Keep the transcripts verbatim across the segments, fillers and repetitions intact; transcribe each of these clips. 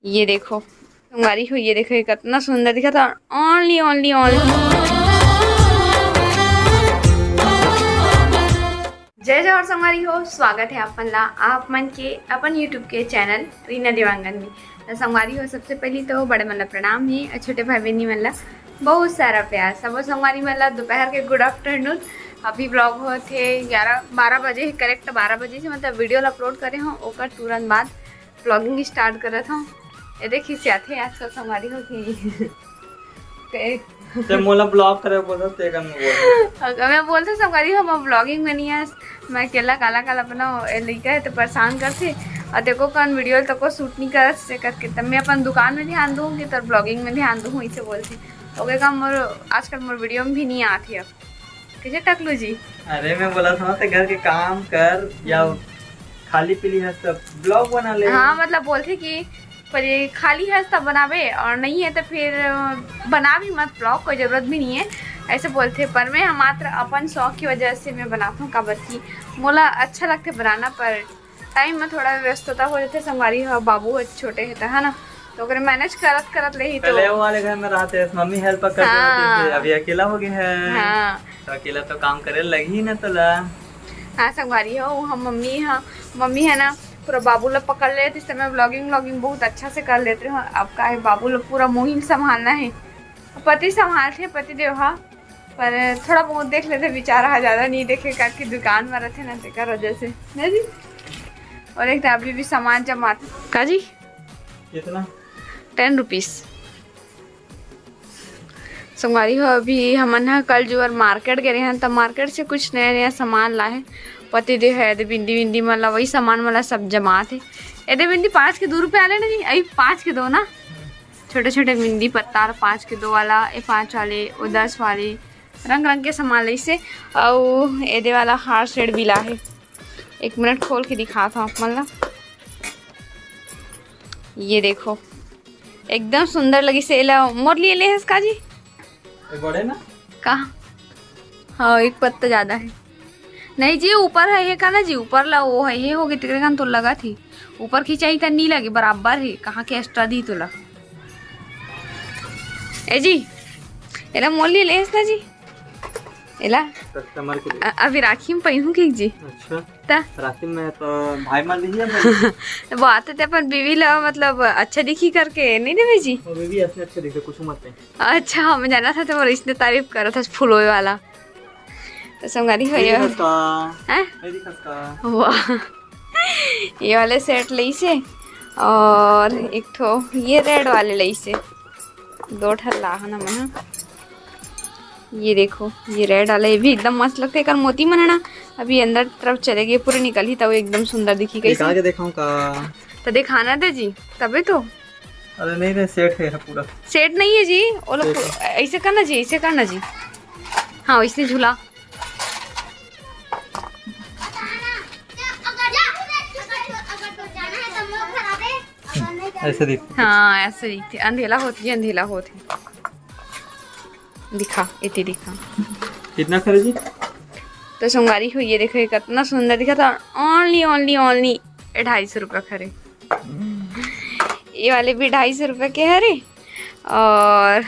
ये देखो संगवारी हो, ये देखो, ये कितना सुंदर दिखत हे। Only, only, only। जय जोहार संगवारी हो, स्वागत हे आप मन ला, आप मन के अपन YouTube के channel रीना देवांगन में। त संगवारी हो, सबसे पहली तो बड़े मन ला प्रणाम हे, अउ छोटे भाई बहिनी मन ला बहुत सारा प्यार। सबो संगवारी मन ला दोपहर के good afternoon। अभी vlog होत हे ग्यारह बारह बजे हे, correct बारह बजे से, मतलब, video ला upload करे हों, ओकर तुरंत बाद vlogging start करत हों। ये देखिए, खिसियाथे आजकल संगवारी हो कि ते मोला vlog करे बोलत, ते कन बोल। अगर मैं बोलते संगवारी हो, मैं vlogging में नहीं आस, मैं अकेला काला काला अपना ए लइका हे तो परेशान करथे, अउ देखो कौन video तको shoot नहीं करत से करके, तब मैं अपन दुकान में ध्यान दूंगी तो vlogging में ध्यान दूँ, इसे बोलथे। ओके का मोर आजकल मोर video में भी नहीं आथे अब। कैसे टकलू जी? अरे मैं बोला था ना, ते घर के काम कर या खाली पीली हस तब vlog बना ले। हाँ, मतलब बोलथे कि पर ये खाली हस तब बनाबे अउ नहीं हे तो फिर, अ, बना भी मत vlog, कोई जरूरत भी नहीं हे, ऐसे बोलथे। पर मैं हम मात्र अपन शौक की वजह से मैं बनाता हूँ, काबर कि मोला अच्छा लगथे बनाना, पर time में थोड़ा व्यस्तता हो जाथे संगवारी हो, बाबू ह छोटे हे त, है ना, तो ओकरे manage करत करत ले ही तो पहले वो वाले घर में रहते हैं, मम्मी help कर हाँ। देते, अभी अकेला हो गया है। हाँ। तो अकेला तो काम करे लगही ना तोला। हाँ संगवारी हो, वो हम मम्मी, हाँ मम्मी है ना, पूरा बाबू ला पकड़ लेते, इस समय vlogging vlogging बहुत अच्छा से कर लेते हो। अब का है, बाबू ला पूरा मोहिम संभालना है, पति संभालथे, पति देव हा, पर थोड़ा बहुत देख लेथे बेचारा हा, ज्यादा नहीं देखे, काबर कि दुकान में रहथे ना, तेकर वजह से ना जी। अउ एक तो अभी भी सामान जमा का जी? कितना? Ten rupees। संगवारी हो, अभी हमन ह कल जुवर market गे रहेन, त market से कुछ नया नया सामान लाए हे। पति देव हे, एदे बिंदी विंदी मन ला, वही सामान मन ला सब जमात हे। एदे बिंदी पाँच के दू रुपया वाले ना जी, अभी पाँच के दो ना, छोटे छोटे बिंदी पत्ता, पाँच के दो वाला, ए पाँच वाले, ओ दस वाले, रंग रंग के सामान लइसे। अउ एदे वाला हार सेट भी ला हे। एक मिनट खोल के दिखात हूँ आप मन ला। ये देखो, एकदम सुंदर लगिसे। एला मोर लिए ले हस का जी? ये बड़े ना? कहाँ? हाँ, एक पत्ता ज्यादा है। नहीं जी, ऊपर है ये का ना जी, ऊपर ला वो है, ये होगे तेकरे कान तो लगा थी। ऊपर खिंचाई त नहीं लगे, बराबर है। कहाँ के extra दी तोला? ए जी, एला मोर लिए ले हस ना जी? एला customer के लिए। अ-, अभी राखी में पहिनहूँ के जी? अच्छा। त? राखी में तो भाई मन दिही अपन। वो आते ते अपन बीवी ला, मतलब, अच्छा दिखी करके, नहीं देवे जी? वो बीवी ऐसे अच्छे दिखते, कुछ मत नहीं। अच्छा, हम जाना था तो मोर इसने तारीफ करा था फुलोए वाला। तो संगवारी हो ये ये। खस्ता। हैं? ये खस्ता। वाह। ये वाले सेट लइसे अउ एक ठो ये रेड वाले लइसे, दो ठन लाहन हमन ह। ये देखो, ये रेड वाला, ये भी एकदम मस्त लगथे। एकर मोती मन ह ना अभी अंदर तरफ चले गए, पूरे निकलही तब एकदम सुंदर दिखही। कैसे? निकाल के देखाऊं का? तो दिखाना दे जी, तबे तो। अरे नहीं, नहीं, सेट है पूरा। सेट नहीं है जी, वो लोग सेट है। ऐसे करना जी, ऐसे करना जी। हाँ, वैसे झूला। ऐसे दिख। हाँ, ऐसे दिखथे। अंधेला होत जी, अंधेला होत हे। दिखा, इति दिखा। कितना खरे जी? तो संगवारी हो, ये देखो, ये कितना सुंदर दिखा था। Only, only, only ढाई सौ रुपया खरे। ये वाले भी ढाई सौ रुपया के हरे अउ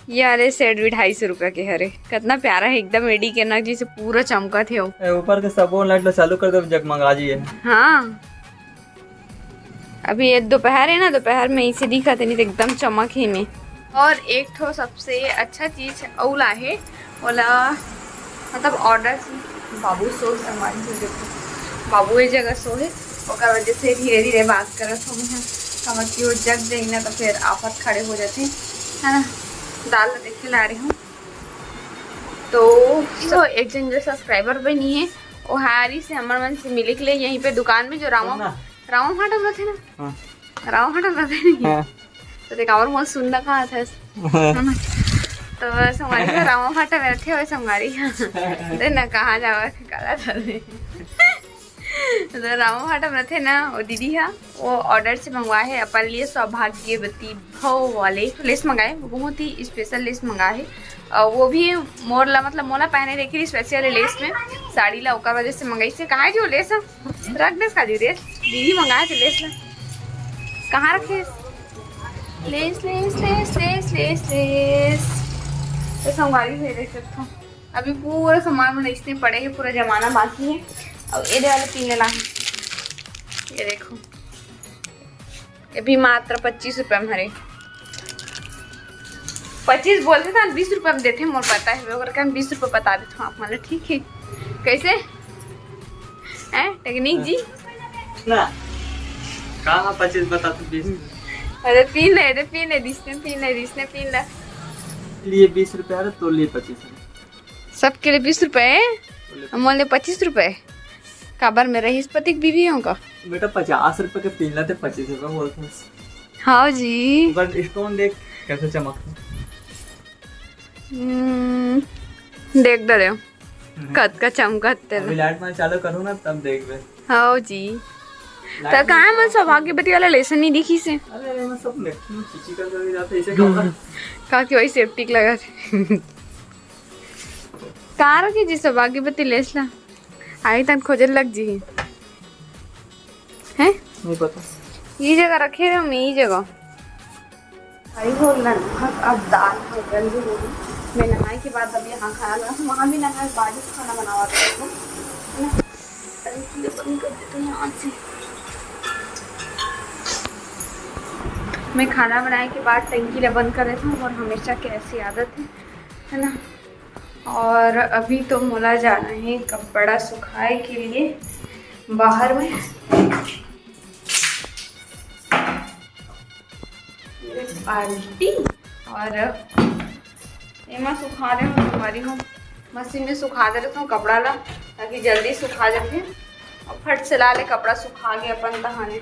ये वाले सेट भी ढाई सौ रुपया के हरे। कितना प्यारा है, एकदम एडी के ना, जैसे पूरा चमकत हे वो। ए, ऊपर के सबो लाइट ला चालू कर दे, जगमगा जी है। हाँ, अभी ये दोपहर है ना, दोपहर में इसे दिखत हे, नहीं तो एकदम चमक हे में। अउ एक ठो सबसे अच्छा चीज अउ ला हे, ओला मतलब ऑर्डर से बाबू सो संगवारी हो, देखो बाबू ये जगह सो हे, ओकर वजह से धीरे धीरे बात करत हूँ मैं, समझ कि वो जग जाई ना तो फिर आफत खड़े हो जाते, है ना। दाल ला देखे ला रही हूँ तो, तो एक जन जो सब्सक्राइबर बनी है, वो हारी से हमर मन से मिले के लिए यहीं पे दुकान में जो रामा, रामा फाटम रहते ना, हाँ। रामा फाटम रहते नहीं। हाँ। तो देख, और मोर सुनना कहाँ था? हाँ। है ना? तो संगवारी हो, रामा फाटम में रखे हुए संगवारी। दे ना, कहाँ जावा, काला था दे। तो रामा फाटम में रखे ना, वो दीदी हा, वो ऑर्डर से मंगवा है अपन लिए सौभाग्यवती भव वाले लेस मंगाए, वो बहुत ही स्पेशल लेस मंगा है। और वो भी मोर ला, मतलब मोला पहने देखे रही स्पेशल लेस में साड़ी ला, ओकर वजह से मंगाई से। कहाँ है जी वो लेस? रख दे इसका जी, दे। दीदी मंगाए थे लेस ला। कहाँ रखे? लेस, लेस, लेस, लेस, लेस, लेस। तो संगवारी हो, देख सकथो, अभी पूरा सामान मन अइसने पड़े हे, पूरा जमाना बाकी हे। अउ एदे वाला पिन ला, ये देखो, ये भी मात्र पच्चीस रुपया में हरे। पच्चीस बोलथे त बीस रुपया में देथे, मोर पता हे, ओकर कारण बीस रुपया बता देथों आप मन ला, ठीक हे? कैसे? हैं, टेक्निक जी? ना। कहाँ पच्चीस बता तू बीस? अरे पिन ले, अरे पिन ले, दिसने पिन ले, दिसने पिन ले। लिए बीस रुपया हरे, तो लिए पच्चीस रुपया। सबके लिए बीस रुपया, मोर ले पच्चीस रुपया। काबर में रहीसपति के बीवी हों का? बेटा, पचास रुपया के पिन ला ते पच्चीस रुपया बोलथे। हाँ जी। ऊपर stone देख, कैसे चमकथे। हम्म, देख डरेंव। हम्म। कतका चमकत तेला। अभी लाइट में चालू करूँ ना, तब देखबे। हाँ जी। लाइट त में कहाँ मन चालू सौभाग्यवती वाला लेसन नहीं दिखिस हे? अरे, अरे, मैं सब देखती हूँ, चीची का चली जाते, इसे कहूँगा। का कि वही सेप्टिक लगा थे। कहाँ रखे जी सौभाग्यवती लेस ला? आई तन खोजे लग जी। हैं? नहीं पता। ये जगह रखे रहे हम, यही जगह। भाई हो नहा, अब दाल हो गंजी हो गई। मैं नहाए के बाद अब यहाँ खाना बनाती हूँ, वहाँ भी नहाए के बाद ही खाना बनावा करती हूँ, है ना? टंकी ला बंद कर देती हूँ यहाँ से। मैं खाना बनाए के बाद टंकी ला बंद कर देती हूँ, और हमेशा के ऐसी आदत है, है ना? और अभी तो मोला जाना है कपड़ा सुखाए के लिए बाहर में। ये बाल्टी और एमा सुखा देथों, संगवारी हो, मशीन में सुखा दे रहे कपड़ा ला, ताकि जल्दी सुखा जाथे। और फट से ला ले कपड़ा सुखा के अपन तहाने।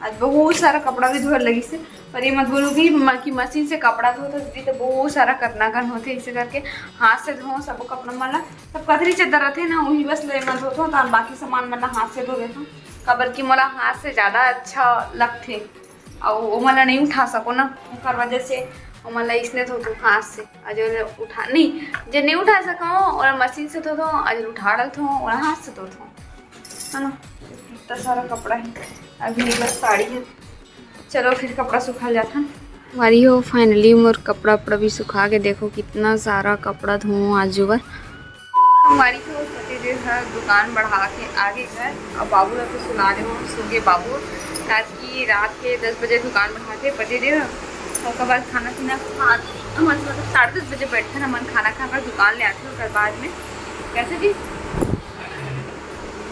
आज बहुत सारा कपड़ा भी धोए लगी से, पर ये मत बोलो कि, म-, कि मशीन से कपड़ा धोते दीदी तो बहुत सारा करना कन होते, इसे करके हाथ से धो सब कपड़ा मन ला। सब कथरी चद्दर रथे ना, वही बस ले मन धोथों, तो बाकी सामान मन ला हाथ से धो देथों, काबर कि मोला हाथ से ज्यादा अच्छा लगथे। अउ ओमन ला नहीं उठा सको ना, ओकर वजह से ओमन ला इसने धोथों हाथ से। अउ जो उठा, नहीं, जो नहीं उठा सको, ओला मशीन से धोथों, अउ जो उठा डालथों, ओला हाथ से धोथों, है ना? इतना सारा कपड़ा है, अभी ये बस साड़ी है। चलो फिर कपड़ा सुखा जाथन। संगवारी हो, finally मोर कपड़ा उपड़ा भी सुखा के, देखो कितना सारा कपड़ा धोऊं आज बर। संगवारी हो, पति देव ह दुकान बढ़ा के आगे घर, अब बाबू ला तो सुला दे, सुगे बाबू, ताकि रात के दस बजे दुकान बढ़ाते पति देव ह। ओकर बाद खाना पीना खा, मतलब साढ़े दस बजे बैठे ना, मन खाना खाकर दुकान ले आते, ओकर बाद में। कैसे जी?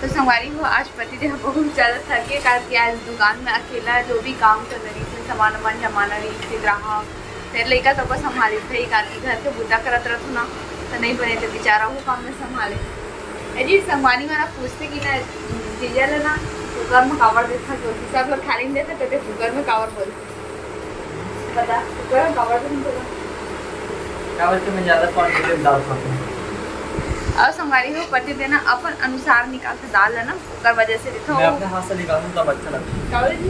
तो संगवारी हो, आज पति देव बहुत ज्यादा थक गए, काबर कि आज दुकान में अकेला जो भी काम करना रही थे, सामान वामान जमाना रही थे, ग्राहक, फिर लइका सबको संभाले थे, काबर कि घर के बुता करत रहत हो ना, तो नहीं बने तो बेचारा वो काम में संभाले। ए जी, संगवारी मन पूछते कि ना, जीजा ला ना कुकर में काबर देथा, जो सब लोग थाली में देथे, तो कुकर में काबर बोलथे। बता, कुकर में काबर देथे? काबर कि मैं ज्यादा quantity में दाल खाती हूँ। अउ संगवारी हो, पति देव ना अपन अनुसार निकालथे दाल ला ना, ओकर वजह से देथे मैं वो। अपने हाथ से निकालूँ तब अच्छा लगता है। काबर जी?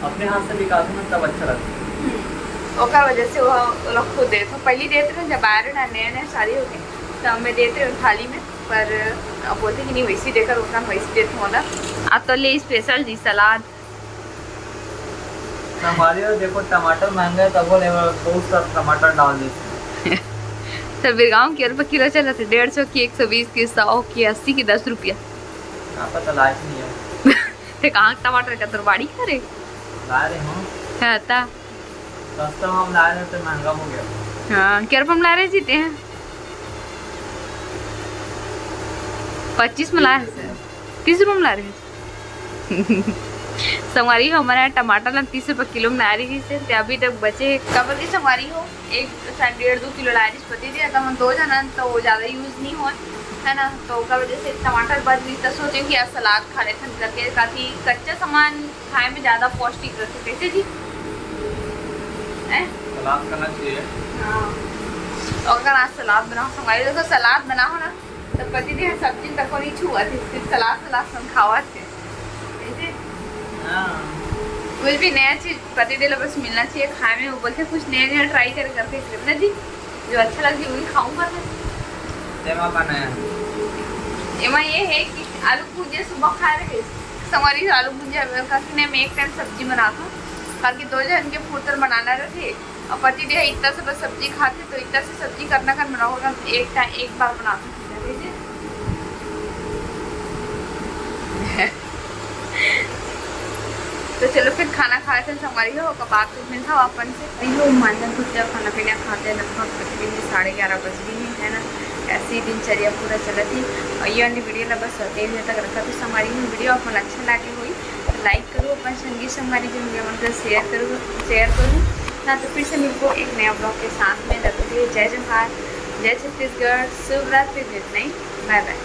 अपने हाथ से निकालूँ ना तब अच्छा लगता है। हम्म, ओकर वजह से वो, वो लोग खुद देथे। पहली देत रहे जब आए रहे ना, नया नया शादी होके, तब मैं देत रहे थाली में, पर अब बोलते कि नहीं, वैसी देकर उतना वैसी देते हो ना। अब तो ले special जी सलाद। हमारे यहाँ देखो, टमाटर महंगा है, तब बोले, बहुत सारा टमाटर डाल देते हैं। तो बिरगांव के रुपये किलो चलत हे, डेढ़ सौ की, एक सौ बीस की, सौ की, अस्सी की, दस रुपया। यहाँ पर तो लायक नहीं है। ते कहाँ के टमाटर का तोर बाड़ी करे? ला रहे हो। हाँ, ता। सस्ता में हम ला रहे थे, महंगा हो गया। हाँ, क्या रुपये में ला रहे जीते हैं? पच्चीस में ला रहे थे। तीस रुपये में ला रहे हैं। संगवारी हो, हमारे यहाँ टमाटर ना तीस रुपये किलो में ला रही थी, ते अभी तक बचे हे। काबर की संगवारी हो, एक शायद डेढ़ दो किलो ला रही पति जी, अगर हम दो जना तो वो ज्यादा use नहीं हो, है ना, तो ओकर वजह से टमाटर बच गई। तो सोचे कि आज सलाद खा लेते हैं करके, ताकि कच्चा सामान खाए में ज्यादा पौष्टिक रहते। कैसे जी? हैं? सलाद खाना चाहिए। हाँ। तो अगर आज सलाद बनाओ, संगवारी देखो, सलाद बनाओ ना, तो पति जी सब्जी तक को नहीं छुआ थे, सिर्फ सलाद, सलाद संग खावा थे। ऐसे? हाँ। कुछ भी नया चीज पति देव ला बस मिलना चाहिए खाए में। वो बोलते कुछ नया नया try करे करके, इसलिए ना जी, जो अच्छा लगे वही खाऊंगा मैं। तेमा बनाया। एमा ये है कि आलू भुजिया सुबह खाए रहे, संगवारी आलू भुजिया का कि नहीं, मैं एक टाइम सब्जी बनाता हूँ, काबर कि दो झन के फूड तोर बनाना रहिथे, अउ पति देव इतना से बस सब्जी खाथे, तो इतना से सब्जी करना कर मना होगा, एक टाइम एक बार बना सकते हैं, ठीक है? तो चलो फिर खाना खाते हैं संगवारी हो, कब आप मिलता हूँ अपन से। नहीं हो मांजन कुछ खाना पीना खाते हैं, लगभग तकरीबन साढ़े ग्यारह बज गए हैं, है ना। ऐसे ही दिनचर्या पूरा चलत ही। और ये वाली वीडियो ला बस तीन बजे तक रखा, तो संगवारी हो वीडियो अपन अच्छा लागे होई तो लाइक करो, अपन संगी संगवारी जो वीडियो मन को शेयर करो, शेयर करो ना। तो फिर से मिलबो एक नया ब्लॉग के साथ में, तब तक के लिए जय जोहार, जय छत्तीसगढ़, शुभ रात्रि, गुड नाइट, बाय बाय।